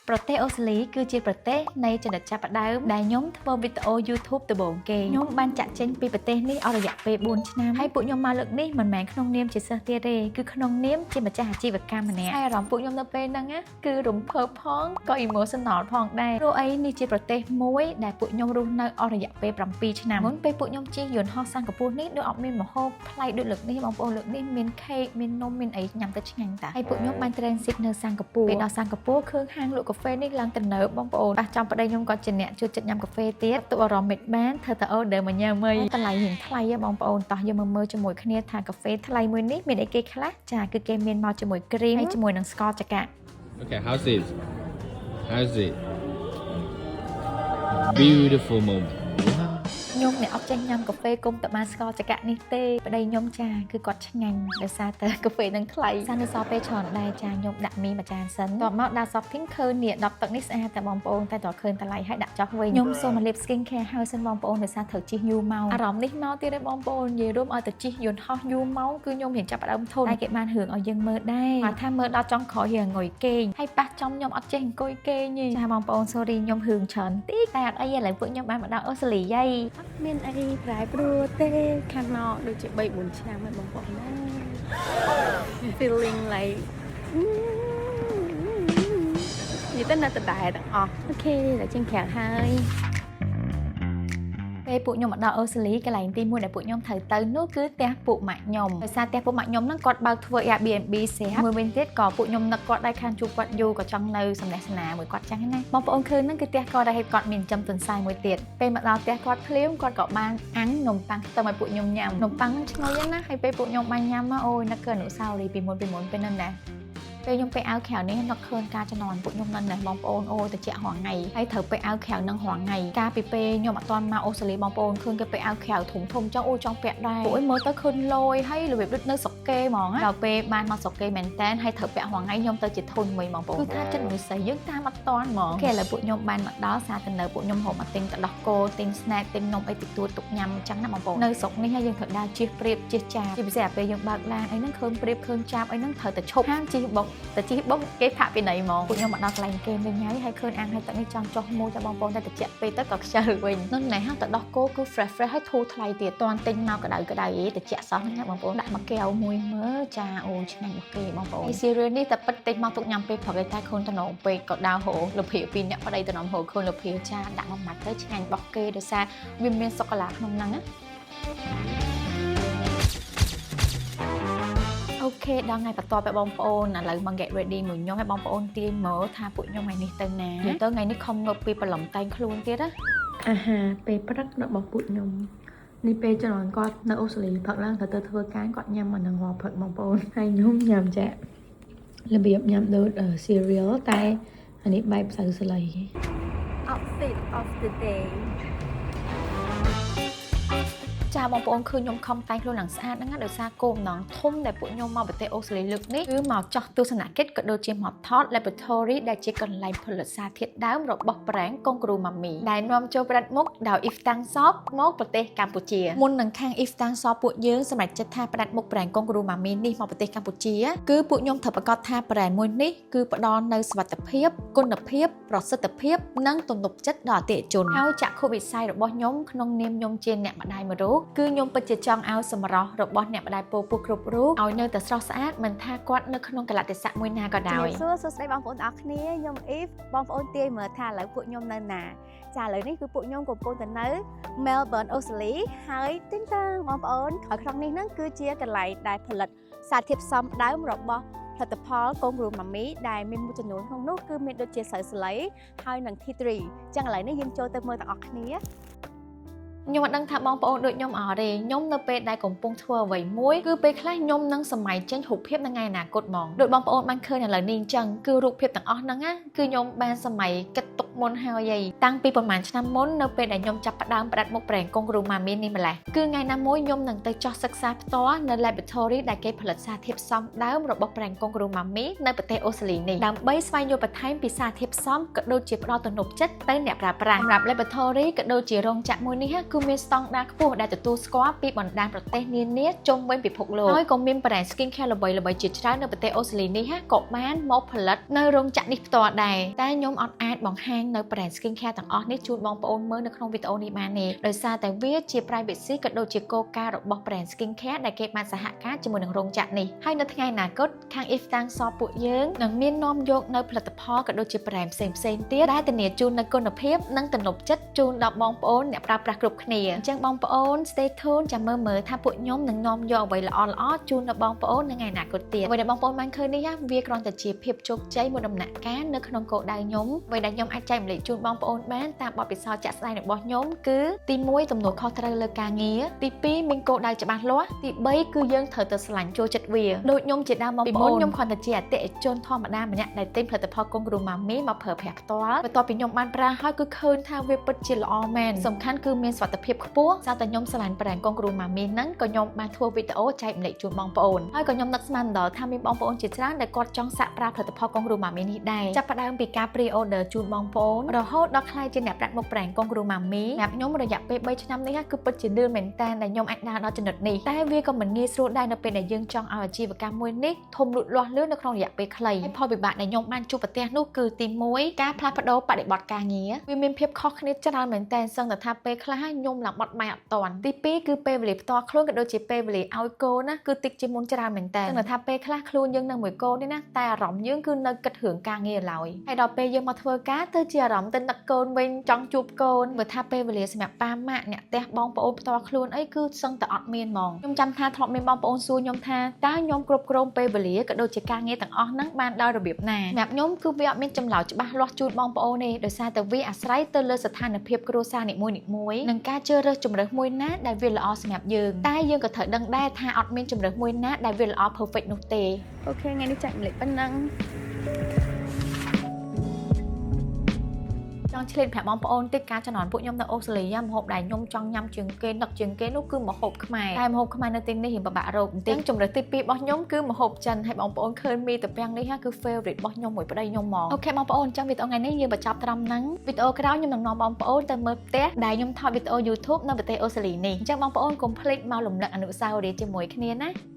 ប្រទេសអូស្ត្រាលីគឺជាប្រទេសនៃចំណុចចាប់ផ្ដើមដែលខ្ញុំធ្វើវីដេអូ YouTube ដំបូងគេខ្ញុំបានចាក់ចេញពីប្រទេសនេះអស់រយៈពេល4ឆ្នាំហើយពួកខ្ញុំមកលើកនេះមិនមែនក្នុងនាមជាសិស្សទៀតទេគឺក្នុងនាមជាម្ចាស់អាជីវកម្មម្នាក់ហើយអារម្មណ៍ពួកខ្ញុំនៅពេលហ្នឹងណាគឺរំភើបផងក៏ emotional ផងដែរព្រោះអីនេះជាប្រទេសមួយដែលពួកខ្ញុំរស់នៅអស់រយៈពេល7ឆ្នាំមុនពេលពួកខ្ញុំជិះយន្តហោះសិង្ហបុរីនេះដូចអត់មានម្ហូបប្លែកដូចលើកនេះបងប្អូនលើកនេះមានខេកមាននំមានអីញ៉ាំទៅឆ្ងាញ់តាហើយពួកខ្ញុំបាន transit នៅសិង្ហបុរីពេលដល់សិង្ហបុរីឃើញហាងលក់កាហ្វេនេះឡើងទំនើបបងប្អូនប៉ះចំប្តីខ្ញុំក៏ជាអ្នកចូលចិត្តញ៉ាំកាហ្វេទៀតទុកអារម្មណ៍មិនបានធ្វើតែ order មកញ៉ាំអីតម្លៃរៀងថ្លៃហ៎បងប្អូនតោះយើងមកមើលជាមួយគ្នាថាកាហ្វេថ្លៃមួយនេះមានអីគេខ្លះចាគឺគេមានមកជាមួយគ្រីមហើយជាមួយនឹងស្ករចកាក់ Okay, how's it? How's it? Beautiful moment. Wow. ខ្ញុំអ្នកអត់ចេះញ៉ាំកាហ្វេគុំតែបានស្ករចកាក់នេះទេប្តីខ្ញុំចាគឺគាត់ឆ្ងាញ់ដោយសារតែកាហ្វេនឹងថ្លៃសារនៅសល់ពេលច្រើនដែរចាខ្ញុំដាក់មីមួយចានសិនតបមកដើរ shopping ឃើញនេះ10ទឹកនេះស្អាតតែបងប្អូនតែតើឃើញតម្លៃហើយដាក់ចោះវិញខ្ញុំសូមមកលាប skin care ហើយសិនបងប្អូនដោយសារត្រូវជិះយូរម៉ោងអារម្មណ៍នេះមកទៀតទេបងប្អូននិយាយរួមឲ្យតែជិះយន្តហោះយូរម៉ោងគឺខ្ញុំរៀនចាប់ផ្ដើមធន់តែគេបានរឿងឲ្យយើងមើលដែរគាត់ថាមើលដល់ចុងក្រោយរៀងងុយគេងហើយប៉ះចំខ្ញុំអត់ចេះអង្គុយគេងទេចាបងប្អូន sorry ខ្ញុំរឿងច្រើនតិចតែអត់អីឥឡូវពួកខ្ញុំបានមកដល់អូស្ត្រាលីហើយ អត់មានអីប្រែប្រួលទេខានមកដូចជា3 4ឆ្នាំហើយបងប្អូនណា feeling like និយាយទៅនៅដដែលទាំងអស់okay ដល់ចេញក្រៅហើយ ពេលពួកខ្ញុំមកដល់អូស្ត្រាលីកន្លែងទី1ដែលពួកខ្ញុំត្រូវទៅនោះគឺផ្ទះពួកម៉ាក់ខ្ញុំដោយសារផ្ទះពួកម៉ាក់ខ្ញុំហ្នឹងគាត់បើកធ្វើ Airbnb ស្រាប់មួយវិញទៀតក៏ពួកខ្ញុំនឹកគាត់ដែរខានជួបគាត់យូរក៏ចង់នៅសំណេះសំណាលមួយគាត់ចឹងណាបងប្អូនឃើញហ្នឹងគឺផ្ទះគាត់ដែរហើយគាត់មានចិញ្ចឹមទន្សាយមួយទៀតពេលមកដល់ផ្ទះគាត់ភ្លាមគាត់ក៏បានអាំងនំប៉័ងខ្ទឹមឲ្យពួកខ្ញុំញ៉ាំនំប៉័ងហ្នឹងឈ្ងុយណាស់ហើយពេលពួកខ្ញុំបានញ៉ាំមកអូយនឹកគឺអនុស្សាវរីយ៍ពីមុនពីមុនពេលហ្នឹងណាពេលខ្ញុំពាក់អាវក្រៅនេះនឹកឃើញការជំនាន់ពួកខ្ញុំនៅនេះបងប្អូនអូតិចរាល់ថ្ងៃហើយត្រូវពាក់អាវក្រៅនឹងរាល់ថ្ងៃកាលពីពេលខ្ញុំអត់ទាន់មកអូស្ត្រាលីបងប្អូនឃើញគេពាក់អាវក្រៅធំធំចឹងអូចង់ពាក់ដែរអូយមើលទៅឃើញលយហើយរបៀបដូចនៅស្រុកគេហ្មងដល់ពេលបានមកស្រុកគេមែនតែនហើយត្រូវពាក់រាល់ថ្ងៃខ្ញុំទៅជាធុញមួយបងប្អូនគឺថាចិត្តមនុស្សស្រីយើងតាមអត់ទាន់ហ្មងគេឥឡូវពួកខ្ញុំបានមកដល់សារទៅនៅពួកខ្ញុំហូបមកទិញទឹកដោះគោទិញ snack ទិញនំអីតិចតួចទុកញ៉ាំចឹងណាបងប្អូននៅស្រុកនេះហើយយើងត្រូវដើរជិះព្រៀបជិះចាបជាពិសេសអាពេលយើងបើកឡានអីហ្នឹងឃើញព្រៀបឃើញចាបអីហ្នឹងត្រូវតែឈប់ហាមជិះបុកតែជិះបុកគេផាកពីណីហ្មងពួកខ្ញុំមកដល់កន្លែងគេវិញហើយហើយឃើញអាំងហើយទឹកនេះចង់ចុះមួយតែបងប្អូនតែតិចពេកទៅក៏ខ្ជិលវិញនោះណែហ่าទឹកដោះគោគឺ fresh fresh ហើយធូរថ្លៃទៀតតាន់ទិញមកក្តៅក្តៅអីតិចសោះហ្នឹងណាបងប្អូនដាក់មកកែវមួយមើលចាអូឆ្ងាញ់របស់គេបងប្អូន cereal នេះតែពិតទិញមកទុកញ៉ាំពេលព្រឹកឯតែឃើញតំណងពេកក៏ដើរហូលភាពីរអ្នកប្តីតំណងហូឃើញលភាចាដាក់មកម៉ាត់ទៅឆ្ងាញ់របស់គេដោយសារវាមានសូកូឡាក្នុងហ្នឹងណាokay ដល់ថ្ងៃបន្ទាប់ទៅបងប្អូនឥឡូវមក get ready មួយខ្ញុំឲ្យបងប្អូនទាញមើលថាពួកខ្ញុំថ្ងៃនេះទៅណានិយាយទៅថ្ងៃនេះខំងើបពីព្រលឹមតែងខ្លួនទៀតណា អាហារពេលព្រឹករបស់ពួកខ្ញុំនេះពេលជំនាន់គាត់នៅអូស្ត្រាលីផឹកឡើងត្រូវទៅធ្វើការគាត់ញ៉ាំអានឹងរាល់ព្រឹកបងប្អូនហើយខ្ញុំញ៉ាំចាក់របៀបញ៉ាំដូច cereal តែអានេះបែបម្សៅសាលី Outfit of the day. ចាបងប្អូនឃើញខ្ញុំខំតែងខ្លួនឡើងស្អាតហ្នឹងណាដោយសារគោលបំណងធំដែលពួកខ្ញុំមកប្រទេសអូស្ត្រាលីលើកនេះគឺមកចោះទស្សនកិច្ចក៏ដូចជាមកថត laboratory ដែលជាកន្លែងផលិតសារធាតុដើមរបស់ brand Kangaroo Mami ដែលនាំចូលផ្ដាច់មុខដោយ Iftan Shop មកប្រទេសកម្ពុជាមុននឹងខាង Iftan Shop ពួកយើងសម្រេចចិត្តថាផ្ដាច់មុខ brand Kangaroo Mami នេះមកប្រទេសកម្ពុជាគឺពួកខ្ញុំត្រូវប្រកាសថា brand មួយនេះគឺផ្ដល់នូវសុវត្ថិភាពគុណភាពប្រសិទ្ធភាពនិងទំនុកចិត្តដល់អតិថិជនហើយចក្ខុវិស័យរបស់ខ្ញុំក្នុងនាមខ្ញុំជាអ្នកម្ដាយមួយរូបគឺខ្ញុំពិតជាចង់ឲ្យសម្រស់របស់អ្នកម្ដាយពោពោះគ្រប់រូបឲ្យនៅតែស្រស់ស្អាតមិនថាគាត់នៅក្នុងកលៈទេសៈមួយណាក៏ដោយ ជំរាបសួរសួស្តីបងប្អូនទាំងអស់គ្នាខ្ញុំអ៊ីហ្វបងប្អូនទាយមើលថាឥឡូវពួកខ្ញុំនៅណាចាឥឡូវនេះគឺពួកខ្ញុំកំពុងតែនៅ Melbourne អូស្ត្រាលីហើយទីងតាងបងប្អូនហើយក្នុងនេះហ្នឹងគឺជាកន្លែងដែលផលិតសារធាតុផ្សំដើមរបស់ផលិតផល Kangaroo Mami ដែលមានមួយចំនួនក្នុងនោះគឺមានដូចជាស្រូវសាលីហើយនិង tea tree ចឹងឥឡូវនេះយើងចូលទៅមើលទាំងអស់គ្នា ខ្ញុំអត់ដឹងថាបងប្អូនដូចខ្ញុំអត់ទេខ្ញុំនៅពេលដែលកំពុងធ្វើអ្វីមួយគឺពេលខ្លះខ្ញុំនឹងសម័យចេញរូបភាពនៅថ្ងៃអនាគតហ្មងដូចបងប្អូនបានឃើញឥឡូវនេះអញ្ចឹងគឺរូបភាពទាំងអស់ហ្នឹងណាគឺខ្ញុំបានសម័យគិតទុកមុនហើយឯងតាំងពីប្រហែលឆ្នាំមុននៅពេលដែលខ្ញុំចាប់ផ្ដើមផ្ដាច់មុខ brand Kangaroo Mami នេះម្លេះគឺថ្ងៃណាមួយខ្ញុំនឹងទៅចោះសិក្សាផ្ទាល់នៅ laboratory ដែលគេផលិតសារធាតុផ្សំដើមរបស់ brand Kangaroo Mami នៅប្រទេសអូស្ត្រាលីនេះដើម្បីស្វែងយល់បន្ថែមពីសារធាតុផ្សំក៏ដូចជាផ្ដល់ទំនុកចិត្តទៅអ្នកប្រើប្រាស់សម្រាប់ laboratory ក៏ដូចជារោងចក្រមួយនេះគឺ គឺមានស្តង់ដារខ្ពស់ដែលទទួលស្គាល់ពីបណ្ដាប្រទេសនានាជុំវិញពិភពលោកហើយក៏មាន brand skin care ល្បីៗជាច្រើននៅប្រទេសអូស្ត្រាលីនេះហាក៏បានមកផលិតនៅរោងចក្រនេះផ្ទាល់ដែរតែខ្ញុំអត់អាចបង្ហាញនៅ brand skin care ទាំងអស់នេះជូនបងប្អូនមើលនៅក្នុងវីដេអូនេះបានទេដោយសារតែវាជា privacy ក៏ដូចជាគោលការណ៍របស់ brand skin care ដែលគេបានសហការជាមួយនឹងរោងចក្រនេះហើយនៅថ្ងៃអនាគតខាង If តាំងសពពួកយើងនឹងមាននាំយកនៅផលិតផលក៏ដូចជា brand ផ្សេងផ្សេងៗទៀតដែលធានាជូននូវគុណភាពនិងទំនុកចិត្តជូនដល់បងប្អូនអ្នកប្រើប្រាស់គ្រប់គ្នាអញ្ចឹងបងប្អូន stay tuned ចាំមើលមើលថាពួកខ្ញុំនឹងនាំយកអ្វីល្អៗជូនដល់បងប្អូននៅថ្ងៃអនាគតទៀតអ្វីដែលបងប្អូនបានឃើញនេះណាវាគ្រាន់តែជាភាពជោគជ័យមួយដំណាក់កាលនៅក្នុងគោលដៅខ្ញុំអ្វីដែលខ្ញុំអាចចែករំលែកជូនបងប្អូនបានតាមបទពិសោធន៍ជាក់ស្ដែងរបស់ខ្ញុំគឺទី1ទំនួលខុសត្រូវលើការងារទី2មានគោលដៅច្បាស់លាស់ទី3គឺយើងត្រូវទៅស្រឡាញ់ចូលចិត្តវាដូចខ្ញុំជាដើមមកពីមុនខ្ញុំគ្រាន់តែជាអតិថិជនធម្មតាម្នាក់ដែលទិញផលិតផលកុងគ្រូម៉ាមីមកប្រើប្រាស់ផ្ទាល់បន្ទាប់ពីខ្ញុំបានប្រើហើយគឺឃើញថាវាពិតជាល្អមែនសំខាន់គឺមានសុវត្ថិភាពខ្ពស់សារតែខ្ញុំស្រឡាញ់ brand កុងគ្រូម៉ាមីហ្នឹងក៏ខ្ញុំបានធ្វើវីដេអូចែករំលែកជូនបងប្អូនហើយក៏ខ្ញុំនឹកស្មានដល់ថាមានបងប្អូនជាច្រើនដែលគាត់ចង់សាកប្រើផលិតផលកុងគ្រូម៉ាមីនេះដែរចាប់ផ្ដើមពីការ pre order ជូនបងប្អូនរហូតដល់ក្លាយជាអ្នកប្រាក់មុខ brand កុងគ្រូម៉ាមីសម្រាប់ខ្ញុំរយៈពេល3ឆ្នាំនេះគឺពិតជាលឿនមែនតើដែលខ្ញុំអាចដើរដល់ចំណុចនេះតែវាក៏មិនងាយស្រួលដែរនៅពេលដែលយើងចង់ឲ្យអាជីវកម្មមួយនេះធំលូតលាស់លឿននៅក្នុងរយៈពេលខ្លីហើយផលវិបាកដែលខ្ញុំបានជួបប្រទះនោះគឺទី1ការផ្លាស់ប្ដូរបរិបទការងារវាមានភាពខុសគ្នាច្រើនមែនតើសឹងតែថាពេលខ្លះខ្ញុំឡើងបត់បែនអត់តាន់ទី2គឺពេលវេលាផ្ទាល់ខ្លួនក៏ដូចជាពេលវេលាឲ្យកូនណាគឺតិចជាងមុនច្រើនមែនតើសឹងតែថាពេលខ្លះខ្លួនយើងនៅមួយកូននេះណាតែអារម្មណ៍យើងគឺនៅគិតរឿងការងារឡើយហើយដល់ពេលយើងមកធ្វើការទៅជាអារម្មណ៍ទៅនឹកកូនវិញចង់ជួបកូនបើថាពេលវេលាសម្រាប់ប៉ាម៉ាក់អ្នកផ្ទះបងប្អូនផ្ទាល់ខ្លួនអីគឺសឹងតែអត់មានហ្មងខ្ញុំចាំថាធ្លាប់មានបងប្អូនសួរខ្ញុំថាតើខ្ញុំគ្រប់គ្រងពេលវេលាក៏ដូចជាការងារទាំងអស់ហ្នឹងបានដោយរបៀបណាសម្រាប់ខ្ញុំគឺវាអត់មានចម្លើយច្បាស់លាស់ជូនបងប្អូនទេដោយសារតែវាអាស្រ័យទៅលើស្ថានភាពគ្រួសារនីមួយៗនិងការជ្រើសរើសជម្រើសមួយណាដែលវាល្អសម្រាប់យើងតែយើងក៏ត្រូវដឹងដែរថាអត់មានជម្រើសមួយណាដែលវាល្អ perfect នោះទេ Okay ថ្ងៃនេះចែករំលែកប៉ុណ្ណឹង ចង់ឆ្លៀតប្រាប់បងប្អូនតិចការជំនាន់ពួកខ្ញុំនៅអូស្ត្រាលីម្ហូបដែលខ្ញុំចង់ញ៉ាំជាងគេនឹកជាងគេនោះគឺម្ហូបខ្មែរតែម្ហូបខ្មែរនៅទីនេះរៀងពិបាករកបន្តិចជម្រើសទី2របស់ខ្ញុំគឺម្ហូបចិនហើយបងប្អូនឃើញមីតាពាំងនេះគឺ favorite របស់ខ្ញុំមួយប្តីខ្ញុំហ្មង Okay បងប្អូនអញ្ចឹងវីដេអូថ្ងៃនេះយើងបញ្ចប់ត្រឹមហ្នឹងវីដេអូក្រោយខ្ញុំនឹងនាំបងប្អូនទៅមើលផ្ទះដែលខ្ញុំថតវីដេអូ YouTube នៅប្រទេសអូស្ត្រាលីនេះអញ្ចឹងបងប្អូនកុំភ្លេចមកលំនឹកអនុស្សាវរីយ៍ជាមួយគ្នាណា។